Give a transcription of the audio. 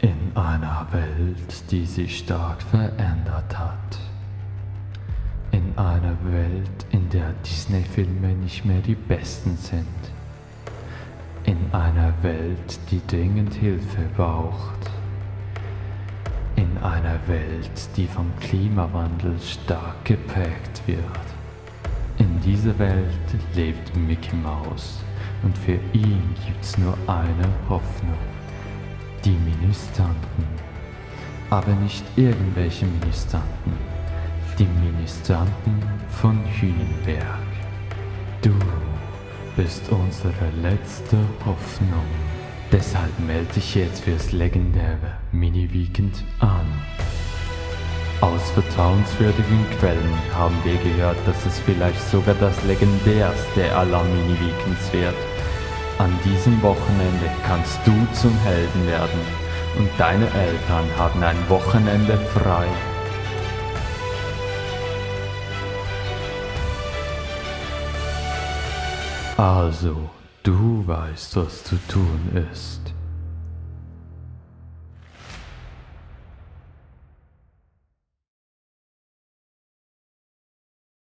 In einer Welt, die sich stark verändert hat. In einer Welt, in der Disney-Filme nicht mehr die besten sind. In einer Welt, die dringend Hilfe braucht. In einer Welt, die vom Klimawandel stark geprägt wird. In dieser Welt lebt Mickey Mouse und für ihn gibt's nur eine Hoffnung. Die Ministranten. Aber nicht irgendwelche Ministranten. Die Ministranten von Hünenberg. Du bist unsere letzte Hoffnung. Deshalb melde dich jetzt fürs legendäre Mini-Weekend an. Aus vertrauenswürdigen Quellen haben wir gehört, dass es vielleicht sogar das legendärste aller Mini-Weekends wird. An diesem Wochenende kannst du zum Helden werden und deine Eltern haben ein Wochenende frei. Also, du weißt, was zu tun ist.